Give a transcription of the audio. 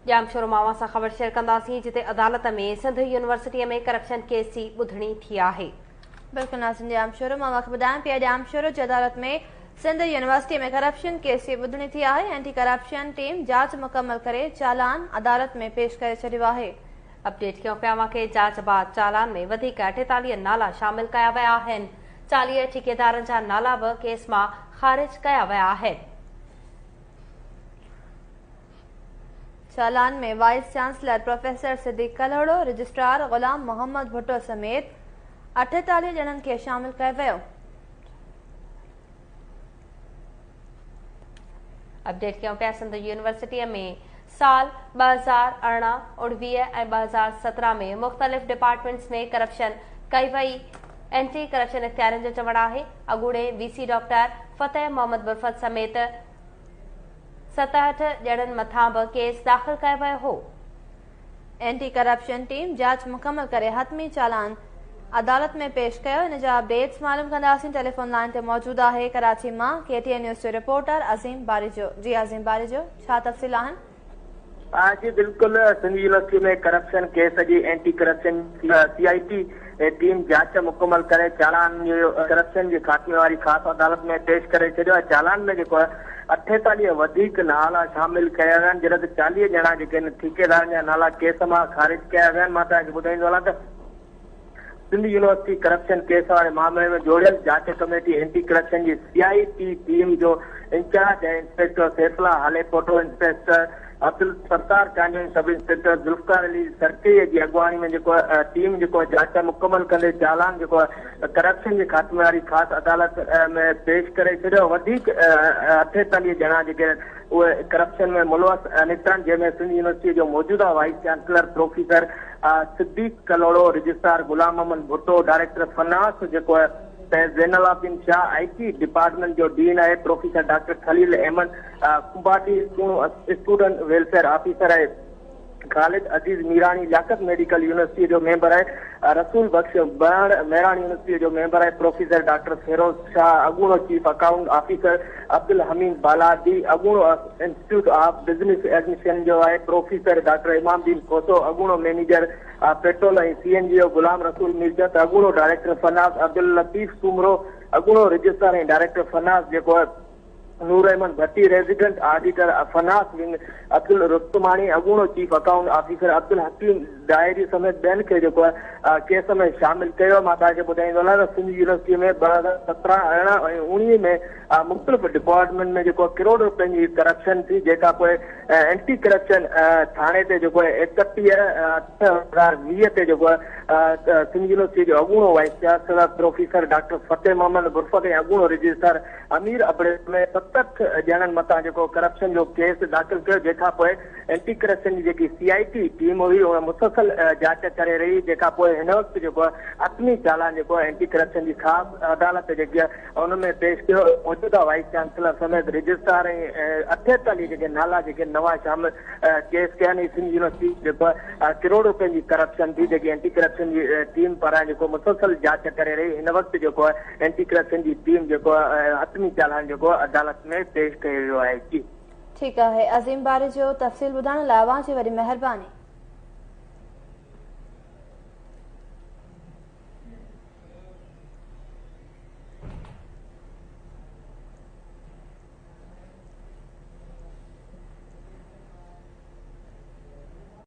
ڄامشورو مان اوهان سان خبر شيئر ڪنداسين جتي عدالت ۾ سنڌ يونيورسٽي ۾ ڪرپشن ڪيس جي ٻڌڻي ٿي آهي. بلڪل ناظرين ڄامشورو مان اوهان کي ٻڌايان پيا ڄامشورو جي عدالت ۾ سنڌ يونيورسٽي ۾ ڪرپشن ڪيس جي ٻڌڻي ٿي آهي، اينٽي ڪرپشن ٽيم جاچ مڪمل ڪري چالان عدالت ۾ پيش ڪري ڇڏيو آهي. اپڊيٽ ڪيون پيا اوهان کي جاچ بعد چالان ۾ وڌيڪ 48 نالا شامل ڪيا ويا آهن، 40 ٺيڪيدارن جا نالا به ڪيس مان خارج ڪيا ويا آهن. چالان ۾ vice chancellor professor Siddique Kalhoro, registrar Ghulam Muhammad Bhutto سميت 48 ڄڻن کي شامل ڪيو ويو. اپڊيٽ ڪيون پيا سنڌ يونيورسٽي ۾ سال 2018، 19 ۽ 2017 ۾ مختلف ڊپارٽمينٽس ۾ ڪرپشن ڪئي وئي. اينٽي ڪرپشن اختيارين جو چوڻ آهي اڳوڻي V C doctor Fateh Muhammad Burfat سميت 67 ڄڻن مٿان به ڪيس داخل ڪيو ويو هو. اينٽي ڪرپشن ٽيم جاچ مڪمل ڪري حتمي چالان عدالت ۾ پيش ڪيو. ان جا اپڊيٽس معلوم ڪنداسين. ٽيليفون لائين تي موجود آهي ڪراچي مان ڪي ٽي اين نيوز جو رپورٽر عظيم باريجو. جي عظيم باريجو ڇا تفصيل آهن؟ جي بلڪل سنڌ يونيورسٽي ۾ ڪرپشن ڪيس جي anti corruption C I T team جاچ مڪمل ڪري چالان ڪرپشن جي خاتمي واري خاص عدالت ۾ پيش ڪري ڇڏيو آهي. چالان ۾ جيڪو آهي 48 وڌيڪ نالا شامل ڪيا ويا آهن جڏهن ته 40 ڄڻا جيڪي آهن ٺيڪيدارن جا نالا ڪيس مان خارج ڪيا ويا آهن. مان توهان کي ٻڌائيندو هلان ته سنڌ يونيورسٽي ڪرپشن ڪيس واري معاملي ۾ جوڙيل جاچ ڪميٽي اينٽي ڪرپشن جي سي I T team جو incharge ۽ inspector Saif Ullah Halepoto, inspector Abdul Sattar Chandio ۽ sub inspector Zulfiqar Ali Sarki جي اڳواڻي ۾ جيڪو ٽيم جيڪو جاچ مڪمل ڪندي چالان جيڪو ڪرپشن جي خاتمي واري خاص عدالت ۾ پيش ڪري ڇڏيو. وڌيڪ 48 ڄڻا جيڪي اهي ڪرپشن ۾ ملوث نڪتا آهن جنهن ۾ سنڌ يونيورسٽي جو موجوده vice chancellor professor Siddique Kalhoro, registrar Ghulam Muhammad Bhutto, director finance جيڪو آهي Zain Alabdin Shah, I T department جو ڊين آهي professor doctor Khalil Ahmed Kumbhati, student welfare officer آهي خالد عزيز ميراڻي، لياقت ميڊيڪل يونيورسٽيء جو ميمبر آهي، رسول بخش بهڻ مهراڻ يونيورسٽيء جو ميمبر آهي، پروفيسر ڊاڪٽر فيروز شاهه، اڳوڻو chief account officer Abdul Hameed Baladi, اڳوڻو انسٽيٽيوٽ آف بزنس ايڊمنسٽريشن جو آهي، پروفيسر ڊاڪٽر امام الدين کوسو، اڳوڻو manager petrol ۽ C N G جو غلام رسول ميرجت، اڳوڻو ڊائريڪٽر فنانس عبداللطيف سومرو، اڳوڻو رجسٽرار ۽ ڊائريڪٽر فنانس جيڪو Noor Ahmed Bhatti, resident auditor finance wing Abdul Rustamani, اڳوڻو chief account officer Abdul Hakeem Dahri سميت ٻين کي جيڪو آهي ڪيس ۾ شامل ڪيو. مان توهان کي ٻڌائيندو هلان ته سنڌ يونيورسٽي ۾ 2017، 18 ۽ 19 ۾ مختلف ڊپارٽمينٽ ۾ جيڪو ڪروڙ روپين جي ڪرپشن ٿي جنهن کان پوء اينٽي ڪرپشن ٿاڻي تي جيڪو آهي 31 8 2020 تي جيڪو آهي سنڌ يونيورسٽي جو اڳوڻو vice chancellor professor doctor Fateh Muhammad Burfat ۽ اڳوڻو رجسٽرار امير ابڙي ۾ 67 ڄڻن مٿان جيڪو ڪرپشن جو ڪيس داخل ڪيو جنهن کان پوء اينٽي ڪرپشن جي جيڪي سي آء ٽي ٽيم هئي اها مسلسل جاچ ڪري رهي جنهن کان پوء هن وقت جيڪو حتمي چالان جيڪو اينٽي ڪرپشن جي خاص عدالت جيڪي آهي ان ۾ پيش ڪيو. موجوده وائيس چانسلر سميت رجسٽرار ۽ 48 جيڪي نالا جيڪي نوان شامل ڪيس ڪيا آهن. سنڌ يونيورسٽي جيڪو ڪروڙ روپين جي ڪرپشن ٿي جيڪي اينٽي ڪرپشن جي ٽيم پاران جيڪو مسلسل جاچ ڪري رهي هن وقت جيڪو اينٽي ڪرپشن جي ٽيم جيڪو حتمي چالان جيڪو عدالت ۾ پيش ڪيو ويو آهي. جي. ٺيڪ آهي عظيم باري جو تفصيل ٻڌائڻ لاء اوهان جي وڏي مهرباني.